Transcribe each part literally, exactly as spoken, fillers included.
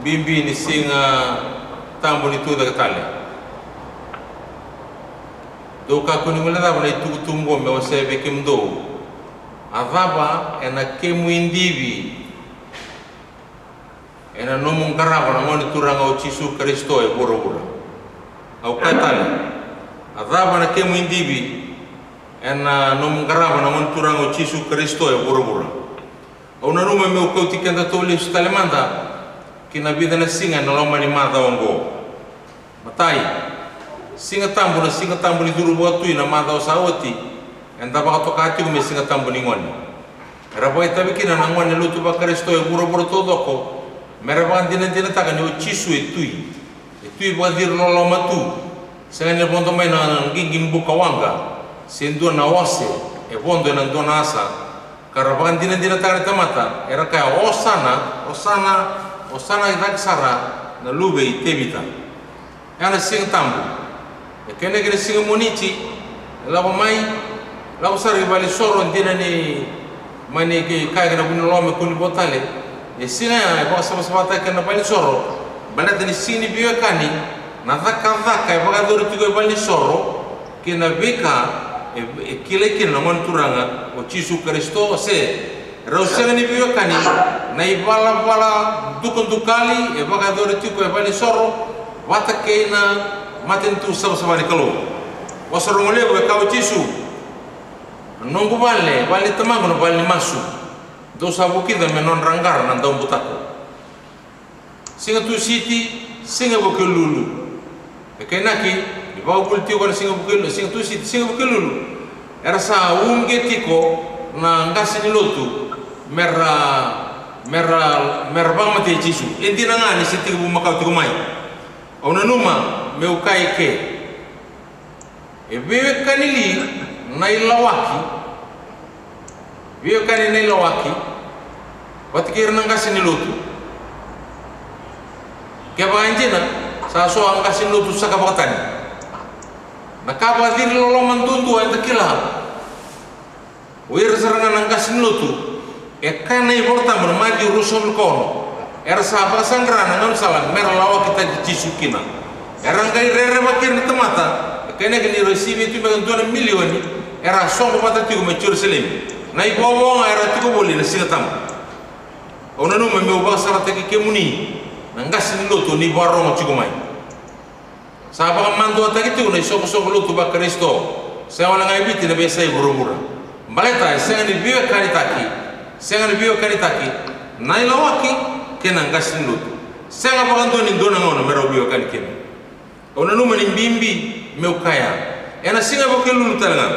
Bibi ni Siga Tabu ni Tucake Tale. Dou kakua ni guilecava na itukutuku oqo me wasea vei kemudou. A cava ena kemu idivi ena nomu qarava na Gone Turaga o Jisu Karisito e vuravura? Au kaya tale, a cava na kemu idivi ena nomu qarava na Gone Turaga o Jisu Karisito e vuravura? Au nanuma meu kauti kedatou lesu tale mada ki na vica na siga ena loma ni macawa oqo. Matai, Siga Tabu, na Siga Tabu ni curu vakatui na macawa sa oti, eda vakatoka tiko me Siga Tabu ni Gone. Era vakaitavi kina na gone lotu vaKarisito e vuravura taucoko mera vakadinadinataka ni o Jisu e Tui. E Tui vakaciriloloma tu. Sega ni vodo mai na qiqi buka waqa se dua na ose e vodo ena dua na asa, ka ra vakadinadinataka na tamata, era kaya, Osana, Osana, Osana i cake sara na luve i Tevita. Ena Siga Tabu. E kena kena siga Moniti, e lako mai, lako sara i valenisoro, dina ni mani kaya kina vuni loma me kua ni vo tale. E siga ya e vakasavasavataki kina na valenisoro, baleta ni siga ni veiwekani, na cakacaka e vakayacori tiko e valenisoro kei na veika e, e kilai kina na Gone Turaga o Jisu Karisito, se rau sega ni veiwekani na ivalavala dukadukali e vakayacori tiko e valenisoro vata kei na matanitu savasava ni Kalou. Vosa rogo levu e kaya o Jisu, na noqu vale, vale ni Tamaqu na vale ni masu. Dou sa vukica me nodra qara na daubutako. Siga Tusiti, Siga Vukelulu. E kainaki ni vakavuvuli tiko na Siga Vukelulu, Siga Tusiti, Siga Vukelulu, era sa uqeti tiko na qase ni lotu mera, mera, mera vakamatei Jisu. E dina ga ni se tiko vu makawa tiko mai. Au nanuma meu kaya eke. E veiwekani li na ilawaki, veiwekani na ilawaki vata kei ira na qase ni lotu? Kevaka e dina, sa so a qase ni lotu saka vakatani. Na ka vakaciriloloma duadua eda kila. O ira sara ga na qase ni lotu, e kaya na iVolatabu na Maciu ruasagavulu ka ono, era sa vakasaqara na gaunisala mera lawakitaki Jisu kina. Era qai rerevaki ira na tamata, e kainaki ni ra sivi tu beka dua na milioni, era soqo vata tiko mai Jerusalemi. Na ivovo ga era tiko voli na Siga Tabu. Au nanuma meu vakasalataki kemuni na qase ni lotu ni vakarorogo tiko mai. Sa vakamaduataki tiko na isoqosoqo lotu vaKarisito, sega wale ga e Viti, na veiyasai vuravura. Baleta e sega ni veiwekanitaki, sega ni veiwekanitaki na ilawaki kei na qase ni lotu. Sega vakadua ni dua na gauna me rau veiwekani kina. Au nanuma ni bibi meu kaya, ena Siga Vukelulu tale ga.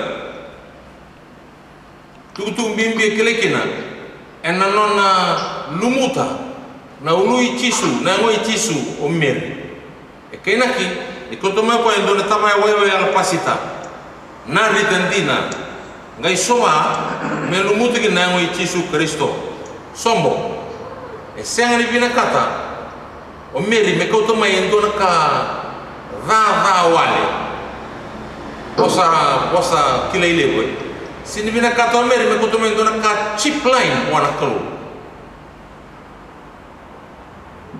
Tukutuku bibi e kilai kina ena nona lumuta na ulu i Jisu, na yago i Jisu o Meri. E kainaki ni kauta mai o koya e dua na tavaya waiwai alapasita, narita dina, qai sova me lumuta kina na yago i Jisu Karisito. Sobo. E sega ni vinakata o Meri me kauta mai e dua na ka caca wale. Vosa, vosa kilai levu, e. Sega ni vinakata o Meri me kauta mai e dua na ka cheap line vua na Kalou.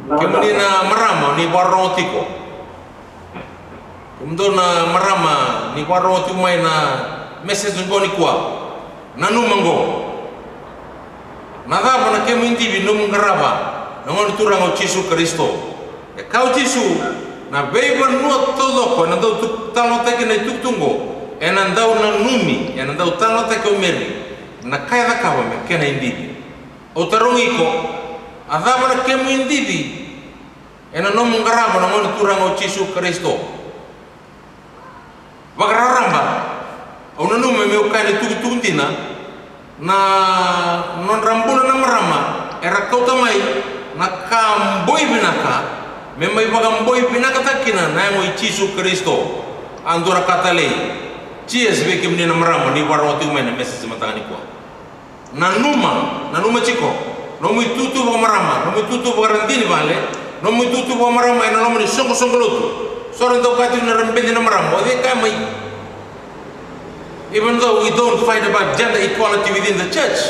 Kemuni na marama ni vakarorogo tiko, kemudou na marama ni vakarorogo tiko mai na message qo nikua. Nanuma qo. Na cava na kemu idivi nomu qarava na Gone Turaga o Jisu Karisito? E kaya o Jisu, na veivanua taucoko ena dau tu-, talanoataki na itukutuku qo, ena dau nanumi, ena dau talanoataki o Meri na ka e cakava me kena idivi. Au tarogi iko, a cava na kemu idivi ena nomu qarava na Gone Turaga o Jisu Karisito? Vakararaba, au nanuma meu kaya ni tukutuku dina, na nodra bula na marama era kauta mai na ka boi vinaka me mai vakaboi vinakataka kina na yago i Jisu Karisito. A dua na ka talei. Cheers vei kemuni na marama ni vakarorogo tiko mai na message mataka nikua. Nanuma, nanuma tiko. Nomu itutu vakamarama, nomu itutu vakaradini vale, nomu itutu vakamarama ena loma ni soqosoqo lotu. So era dau kaya tiko ni ra beci na marama, o cei kaya mai? Even though we don't fight about gender equality within the church,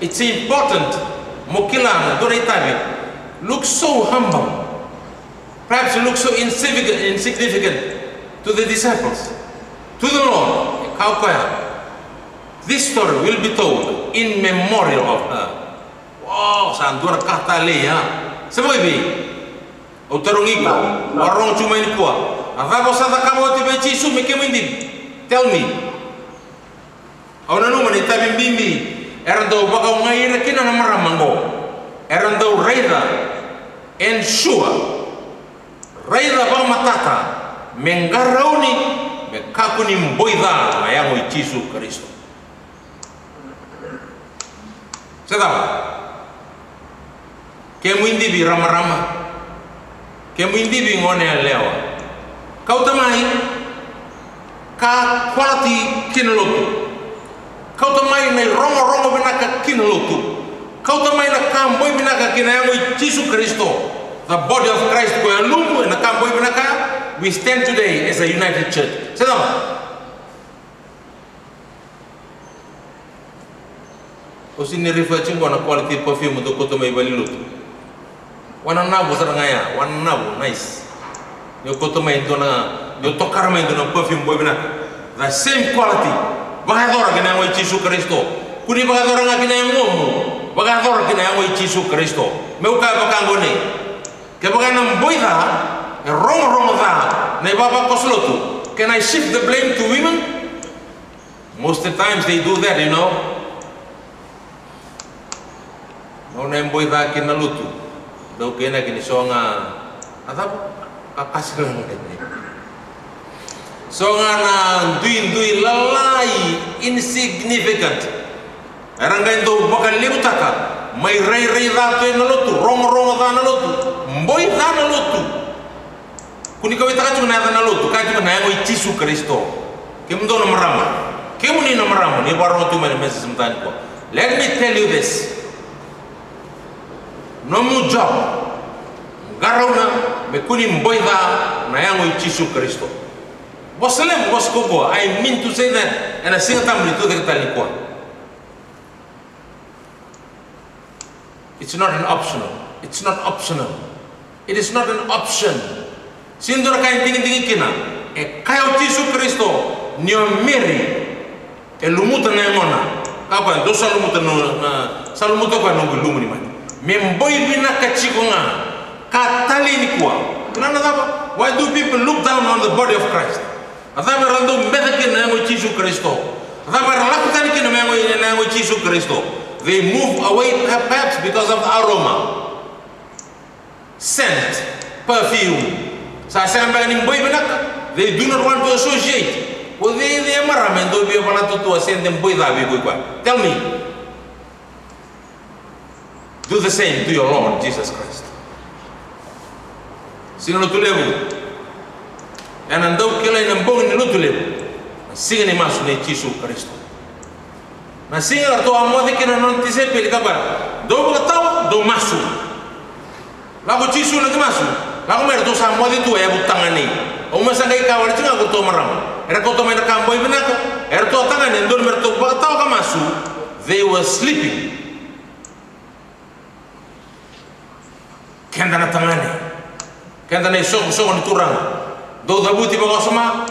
it's important mo kila na dua na itavi. Looks so humble, perhaps looks so insignificant, insignificant to the disciples, to the Lord. E kaya o koya, "This story will be told in memorial of her." Wow, sa dua na ka talei, a? Se vakaevei? Au tarogi iko, vakarorogo tu mai nikua. A cava o sa cakava oti vei Jisu me kemu idivi? Tell me. Au nanuma na itavi bibi era dau vakaogai ira kina na marama oqo. Era dau raica, ensure, raica vakamatata me qarauni, me kakua ni boi ca na yago i Jisu Karisito. Se cava? Kemu idivi ramarama, kemu idivi gone yalewa, kauta mai ka quality ki na lotu. Kauta mai na irogorogo vinaka ki na lotu. Kauta mai na ka boi vinaka ki na yago i Jisu Karisito. The body of Christ ko e lumu ena ka boi vinaka. We stand today as a united church. Se cava? Au sega ni refer tiko qo na quality perfume dau kauta mai valenilotu. Wananavu sara ga ya, wananavu, nice. Ni o kauta mai dua na, ni o tokara mai dua na perfume boi vinaka. The same quality. Vakayacora ki na yago i Jisu Karisito. Kua ni vakayacora ga ki na yagomu. Vakayacora ki na yago i Jisu Karisito. Meu kaya vaka qo ni, kevaka na boi ca e rogorogo ca na ivavakoso lotu, can I shift the blame to women? Most of the times they do that, you know. Gauna e boi ca kina na lotu, dau kena kina so ga, a cava? Ka kasi ga. So ga na duidui lalai, insignificant. Era qai dau vakalevutaka, mai rairai ca tu ena lotu, rogorogo ca na lotu, boi ca na lotu. Kua ni kauwaitaka tiko na yaca na lotu, kaya tiko na yago i Jisu Karisito. Kemudou na marama, kemuni na marama ni vakarorogo tiko mai na message mataka nikua. Let me tell you this. Nomu job, qarauna me kua ni boi ca na yago i Jisu Karisito. Vosa levu, vosa kaukaua, I mean to say that, ena Siga Tabu ni tucake tale nikua. It's not an optional. It's not optional. It is not an option. Sega ni dua na ka e digidigi kina. E kaya o Jisu Karisito ni o Meri e lumuta na yagona. Ka koya, dou sa lumuta na, na, sa lumuta koya na noqu ilumu ni mate. Me boi vinaka tiko ga. Ka talei nikua. Kila na cava? Why do people look down on the body of Christ? A cava era dau beca kina na yago i Jisu Karisito? A cava era lako tani kina na yago i, na yago i Jisu Karisito? They move away perhaps because of the aroma. Scent, perfume. Sa sega beka ni boi vinaka. They do not want to associate. O cei, cei e marama e dau via valatutua scent e boi ca vei iko i koya? Tell me. Do the same to your Lord Jesus Christ. Siga Lotulevu. Ena dau kilai na bogi ni Lotulevu na siga ni masu nei Jisu Karisito. Na siga eratou a moce kina na nona tisaipeli ka vaka, dou vakatawa, dou masu. Lako Jisu na ki masu. Lako mai, eratou sa moce tu e yavu tagane. Au mai sa qai kaya wale tiko ga ko ratou marama, era kauta mai na ka boi vinaka. Eratou a tagane, dodonu me ratou vakatawa ka masu. They were sleeping. Keda na tagane, keda na isoqosoqo ni Turaga, dou cavuti vakawasoma.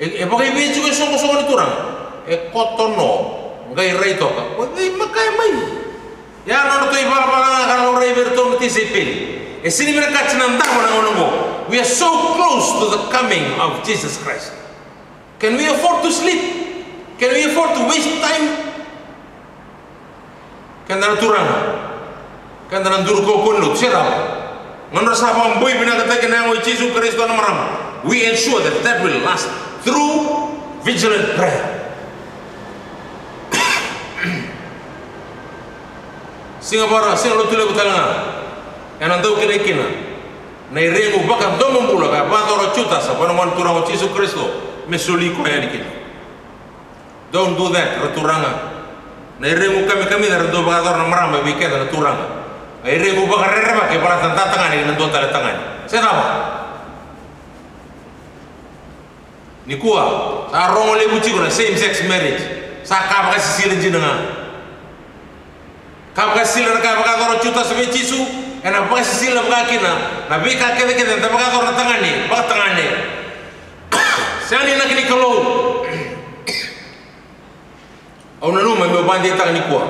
E, e vakaivei tiko e soqosoqo ni Turaga? E koto no, qai rai toka. O cei makai mai? Ia na nodratou ivalavala ga ka laurai vei iratou na tisaipeli. E sega ni vinakati na davo na gauna oqo. We are so close to the coming of Jesus Christ. Can we afford to sleep? Can we afford to waste time? Keda na turaga, keda na duru kaukauwa ni lotu, se cava? Gauna ra sa vakaboi vinakataki na yago i Jisu Karisito na marama, we ensure that that will last through vigilant prayer. Siga Vakarogo, Siga Lotulevu tale ga, ena dau kilai kina na iregu vakadomobula ka vakayacora o Jutasa vua na Gone Turaga o Jisu Karisito me soli koya yani kina. Don't do that, ra turaga. Na iregu kamikamica era dau vakayacora na marama vei keda na turaga. Na iregu vakarerevaki e baleta na tatagane kei na dua tale tagane. Se cava? Nikua sa rogo levu tiko na same sex marriage. Sa ka vakasisila dina ga. Ka vakasisila na ka e vakayacora o Jutasa vei Jisu. Ena vakasisila vaka kina na veika kecekece eda vakayacora na tagane vakatagane. Sega ni inaki ni Kalou. Au nanuma meu vakadeitaka nikua.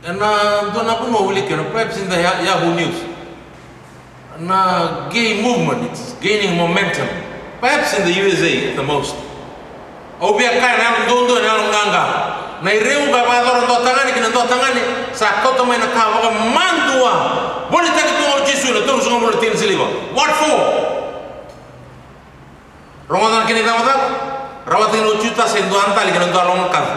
Ena dua na vanua au wilika kina, perhaps in the Ya- Yahoo News. Na gay movement, it's gaining momentum. Perhaps in the U S A at the most. Au via kaya na yalo duadua, na yalo qaqa. Na iregu ka vakayacora dua tagane kei na dua tagane, sa kauta mai na ka vakamadua. Volitaki tu ga o Jisu na tolusagavulu na tikina siliva. What for? Rogoca na kena icavacava. Rawata kina o Jutasa e dua a dali kei na dua a lomaocaoca.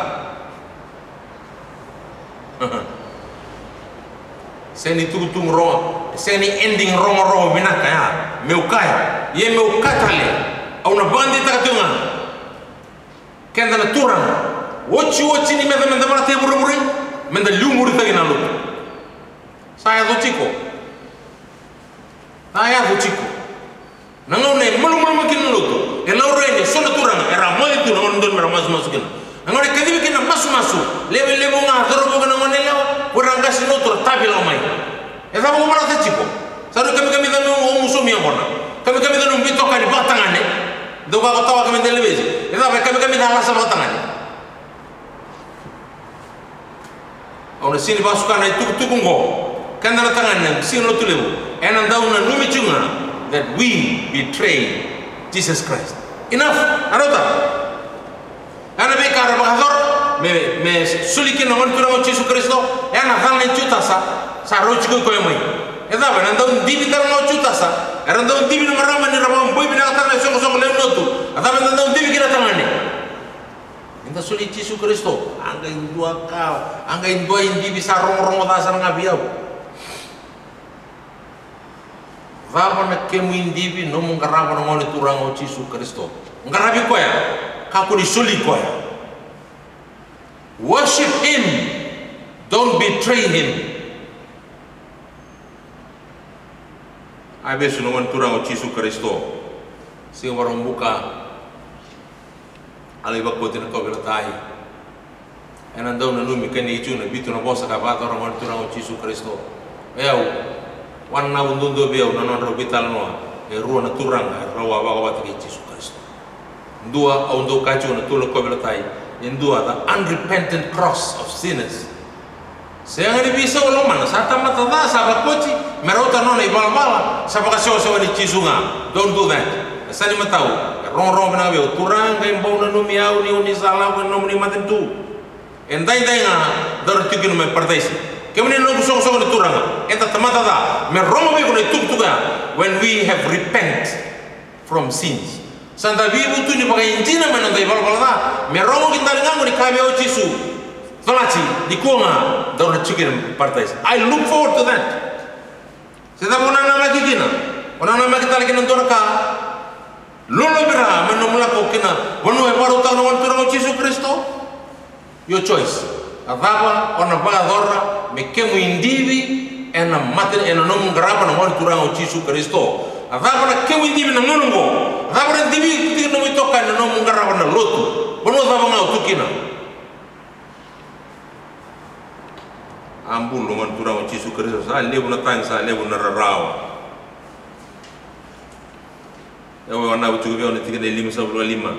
Sega ni tukutuku rogo, sega ni ending rogorogo vinaka ya. Meu kaya, ia meu kaya tale, au na vakadeitaka tiko ga. Keda na turaga, otioti ni meda, meda vakatai vuravura, meda liumuritaki na lotu. Sa yaco tiko. Sa yaco tiko. Na gauna e malumalumu kina na lotu, e laurai ni so na turaga era moce tu na gauna dodonu mera masumasu kina. Na gauna e kacivi kina na masumasu, levu, levu ga cauravou kei na goneyalewa, ko ira qase ni lotu ra tavi lako mai. E cava ko varaca tiko? Sa rui kamikamica nomu, o musomi yaqona. Kamikamica nomu veitokani vakatagane. Dau vakakotawa kei meda levesi. E cava e kamikamica a lasa vakatagane? Au na sega ni vakasuka na itukutuku oqo. Keda na tagane, na siga Lotulevu, ena dau nanumi tiko ga that we betrayed Jesus Christ. Enough. A rauta. Ena veika era vakayacora me, me soli kina na Gone Turaga o Jisu Karisito, ena cala nei Jutasa, sa rauti koya mai. E cava, ena dau divi tale ga o Jutasa? Era dau divi na marama ni ra vakaboi vinakataka na isoqosoqo lewe ni lotu. A cava eda dau divi kina, tagane? Eda soli Jisu Karisito, a qai dua ka, a qai dua idivi sa rogorogo ca sara ga vei au. Cava na kemu idivi? Nomu qarava na Gone Turaga o Jisu Karisito. Qaravi koya, kakua ni soli koya. Worship him, don't betray him. A vesu na Gone Turaga o Jisu Karisito. Siga Vakaraubuka, a lai vakoti na kauveilatai. Ena dau nanumi kina tiko na vitu na vosa ka vakayacora na Gone Turaga o Jisu Karisito. E au, wananavu duadua vei au na nodrau veitalanoa e rua na turaga erau a vakawati kei Jisu Karisito. Dua, au dau kaya tiko na tolu na kauveilatai. E dua, the unrepentant cross of sinners. Sega ni veisau e lomana, sa tamata ca, sa vakoti, me rauta na nona ivalavala, sa vakasewasewani Jisu ga. Don't do that. E sa ni matau, e rogorogo vinaka vei au, Turaga, qai bau nanumi au ni oni sa lako ena nomuni matanitu. E daidai ga daru tiko kina mai Parataisi. Kemuni na noqu soqosoqo ni turaga, eda tamata ca, me rogo vei iko na itukutuku ya, when we have repent from sins. Sa da veivutuni vakaidina mai na noda ivalavala ca, me rogoki tale ga qo ni kaya vei au o Jisu, Colati, nikua ga daru na tiko kina Parataisi. I look forward to that. Se cava o nanamaki kina? O nanamaki tale kina dua na ka lolovira mai na nomu lako kina vanua e vakarautaka na Gone Turaga o Jisu Karisito? Your choice. A cava o na vakayacora me kemu idivi ena mata, ena nomu qarava na Gone Turaga o Jisu Karisito? A cava na kemu idivi na gauna oqo? A cava na idivi tiko na nomu itokani na nomu qarava na lotu? Vanua cava ga o tu kina? A bulu na Gone Turaga o Jisu Karisito, sa levu na tagi, sa levu na rarawa. Au wananavu tiko vei au na tikina e limasagavulu ka lima.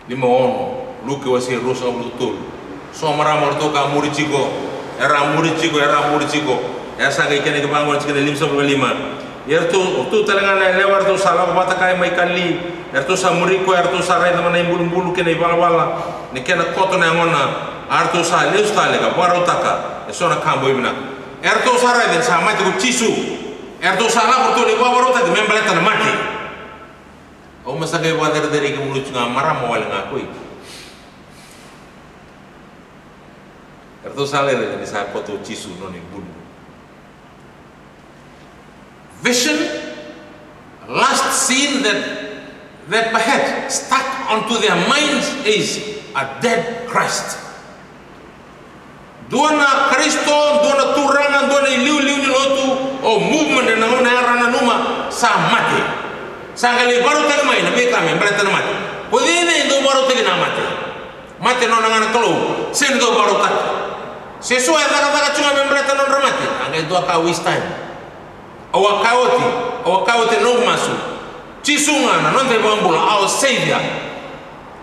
Lima ono, Luke wase ruasagavulu ka tolu. So marama ratou ka muri tiko, era a muri tiko, era a muri tiko. E sa qai kena ivakavuvuli na tikina e limasagavulu ka lima. Ia eratou, o tu tale ga na yalewa, eratou sa lako vata kaya mai Kalili. Eratou sa muri koya, eratou sa raica mai na ibulubulu kei na ivalavala ni kena koto na yagona. A ratou sa lesu tale ka vakarautaka eso na ka boi vinaka. Eratou sa raica ni sa mate ko Jisu. Eratou sa lako ratou lai vakavakarautaki me baleta na mate. Au me sa qai vakacerecerei kemuni tu ga, marama wale ga ko i. Eratou sa lai raica ni sa koto o Jisu na nona ibulu. Vision, last scene that, that perhaps stuck onto their minds is a dead Christ. Dua na Karisito, dua na Turaga, dua na iliuliu ni lotu, o movement ena gauna era nanuma sa mate. Sa qai lai vakarautaki mai na veika me baleta na mate. Ko cei e dau vakarautaki na mate? Mate nona ga na Kalou, sega ni dau vakarautaki. Se so e cakacaka tu ga me baleta na nodra mate, a qai dua ka waste time. Au a kaya oti, au a kaya oti ena noqu masu. Jisu ga na noda iVakabula, our Savior,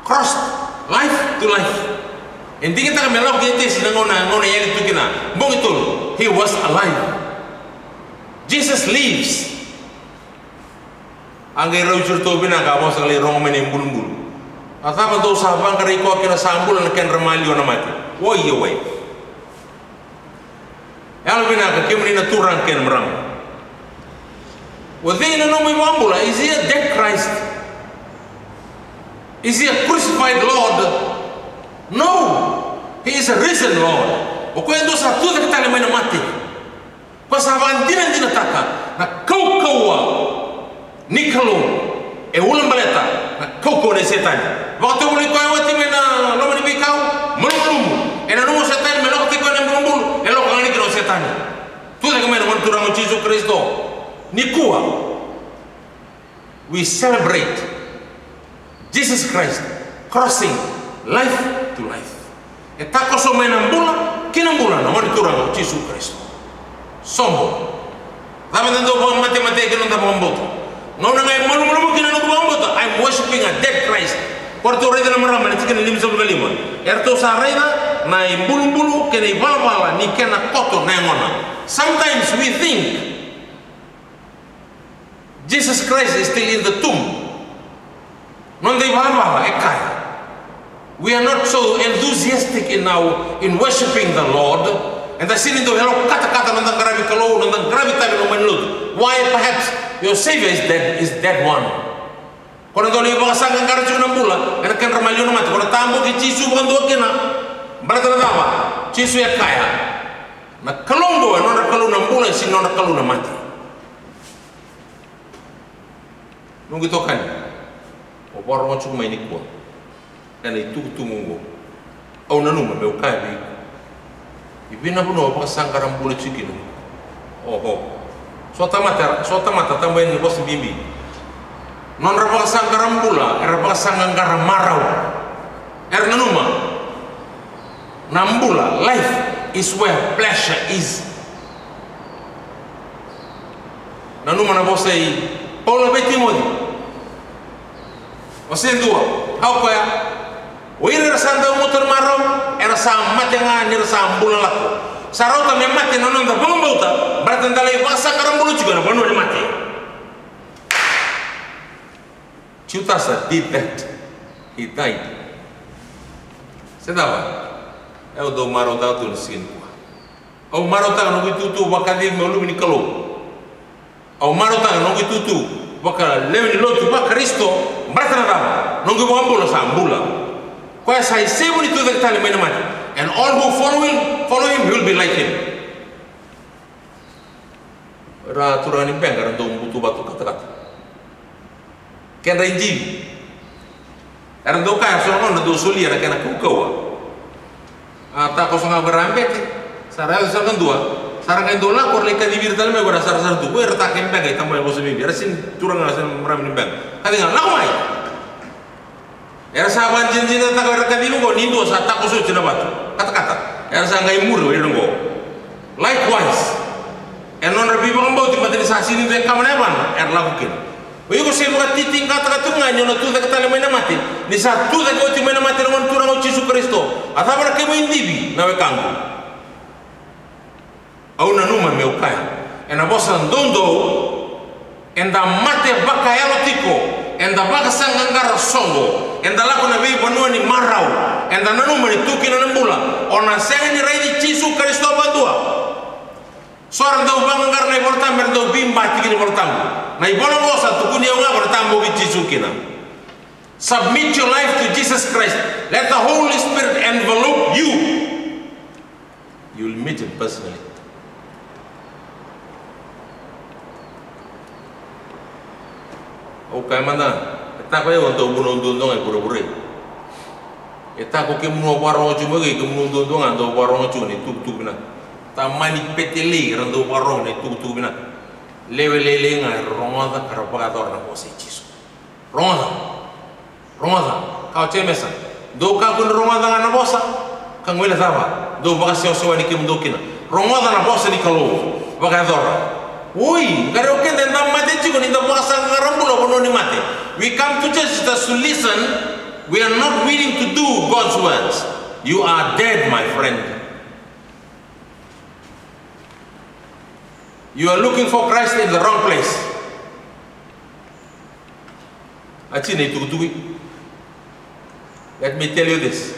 crossed life to life. E digitaka me lako ki Etesi na gauna, gauna e yali tu kina, bogi tolu, he was alive. Jesus lives. A qai raici iratou vinaka a vosa ka lai rogo mai na ibulubulu. A cava dou sa vaqarai koya kina sa bula na kedra maliwa na mate? Oi, oi. Yalovinaka kemuni na turaga kei na marama. O cei na nomu iVakabula? Is he a dead Christ? Is he a crucified Lord? No. He is a risen Lord. O koya e dua sa tucake tale mai na mate. Koya sa vakadinadinataka na kaukauwa ni Kalou, e ulabaleta na kaukauwa nei Setani. Vakatovolei koya oti mai na loma ni veikau, malumalumu. E nanuma o Setani me lako tiko ena ibulubulu, e lako ga ni kina o Setani. Tucake mai na Gone Turaga o Jisu Karisito. Nikua, we celebrate Jesus Christ crossing life to life. E takoso mai na bula ki na bula na Gone Turaga o Jisu Karisito. Sobo. Cava eda dau vakamatemate kina noda vakabauta? Gauna ga e malumalumu kina noqu vakabauta, I'm worshiping a dead Christ. Ko ratou raica na marama na tikina limasagavulu ka lima. E ratou sa raica na ibulubulu kei na ivalavala ni kena koto na yagona. Sometimes we think Jesus Christ is still in the tomb. Noda ivalavala e kaya, we are not so enthusiastic in our, in worshiping the Lord. Eda sega ni dau yalo katakata noda qaravi Kalou, noda qaravi tavi na loma ni lotu. Why? Perhaps your Savior is dead, is dead one. Ko na dau lai vakasaqaqara tiko na bula ena kedra maliwa na mate. Ko na taboki Jisu vakadua kina. Baleta na cava? Jisu e kaya, na Kalou oqo e nodra Kalou na bula, e sega ni nodra Kalou na mate. Noqu itokani, o vakarorogo tiko mai nikua ena itukutuku oqo. Au nanuma meu kaya vei iko, e vei na vanua o vakasaqara bula tiko kina? Oho. So tamata, so tamata tabu yani ni vosa bibi. Nodra vakasaqara bula era vakasaqaqara marau. Era nanuma na bula, life is where pleasure is. Nanuma na vosa i Paula vei Timoci. Wase dua, kaya o koya, o ira era sa dau guta na marau era sa mate ga ni ra sa bula lako. Sa rauta me mate na noda vakabauta, baleta da lai vakasaqara bula tiko ena vanua ni mate. Jutasa did that. He died. Se cava? Au dau marautaka tu na siga nikua. Au marautaka noqu itutu vakacivi meu luve ni Kalou. Au marautaka noqu itutu vakalewe ni lotu vaKarisito. Baleta na cava? Noqu iVakabula sa bula. Koya sa isevu ni tucake tale mai na mate. And all who follow him, follow him will be like him. Ra turaga ni Beqa era dau butu vatu katakata. Kedra idivi. Era dau kaya so na gauna dau solia na kena kaukauwa. A takoso ga ko ira a bete. Sa ra yaco sara ga dua. Sa ra qai dau lako, ra lai kacivi ira tale mai ko ira sarasara tu. Ko ira taka e Beqa, i tabu e vosa vei Beqa. Era sega ni turaga, sega ni marama ni Beqa. Kaci ga, lako mai. Era sa vakadinadinataka era kacivi oqo ni dua sa takoso oti na vatu katakata. Era sa qai muri o ira oqo. Likewise, e nodra veivakabauti, baleta ni sa sega ni dua e kama na yavana, era lako kina. O iko se vakatitiqataka tu ga ni o na tucake tale mai na mate, ni sa tucake oti mai na mate na Gone Turaga o Jisu Karisito. A cava na kemu idivi, na wekaqu? Au nanuma meu kaya, ena vosa doudou, eda mate vakayalo tiko, eda vakasaqaqara soqo, eda lako na veivanua ni marau, eda nanuma ni tu kina na bula. O na sega ni raici Jisu Karisito vakadua. So era dau vaqaqara na iVolatabu, era dau veiba tiko ni Volatabu. Na ivola oqo sa tukuni au ga ko na taboki Jisu kina. Submit your life to Jesus Christ. Let the Holy Spirit envelope you. You will meet him personally. Au kaya mada, e tako, au dau vunau duadua ga e vuravura. E tako kemunu a vakarorogo tiko mai, kemunu duadua ga dau vakarorogo tiko na itukutuku vinaka. Tamani Petelei era dau vakarorogo na itukutuku vinaka. Lewe lailai ga era rogoca ka ra vakayacora na vosa i Jisu. Rogoca. Rogoca. Ka o Jemesa, dou kakua ni rogoca ga na vosa ka guilecava. Dou vakasewasewani kemudou kina. Rogoca na vosa ni Kalou. Vakayacora. Oi, qari o keda eda mate tiko ni da vakasaqara bula vanua ni mate. We come to church just to listen. We are not willing to do God's words. You are dead, my friend. You are looking for Christ in the wrong place. A tini itukutuku. Let me tell you this.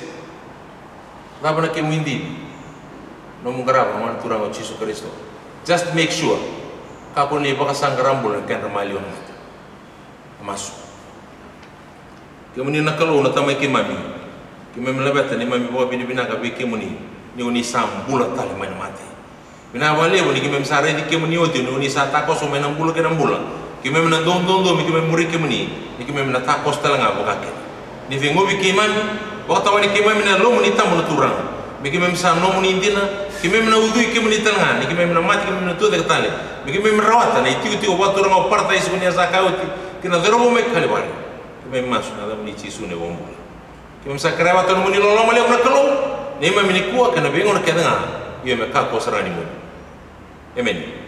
Cava na kemu idini? Nomu qarava na Gone Turaga o Jisu Karisito. Just make sure. Kakua ni vakasaqara bula na kedra maliwa na mate. Masu. Kemuni na Kalou na Tamai keimami. Keimami laveta neimami vakavinavinaka vei kemuni. Ni oni sa bula tale mai na mate. Vinaka vakalevu ni keimami sa raici kemuni oti, ni oni sa takoso mai na bula kei na bula. Keimami na dododo me keimami muri kemuni, ni keimami na takoso tale ga vaka kina. Ni ceguvi keimami, vakatawani keimami na Yalomuni Tabu na Turaga. Me keimami sa nomuni dina, keimami na ucui kemuni tale ga, ni keimami na mate keimami na tucake tale. Me keimami rawata na itikotiko vakaturaga o Parataisi ko ni a sa kaya oti, kei na cauravou mai Kalivari. Keimami masu na yacamuni Jisu na iVakabula. Keimami sa kerea vata na nomuni loloma levu na Kalou, neimami nikua kei na veigauna kece ga, io me kakua sara ga ni mudu. Emeni.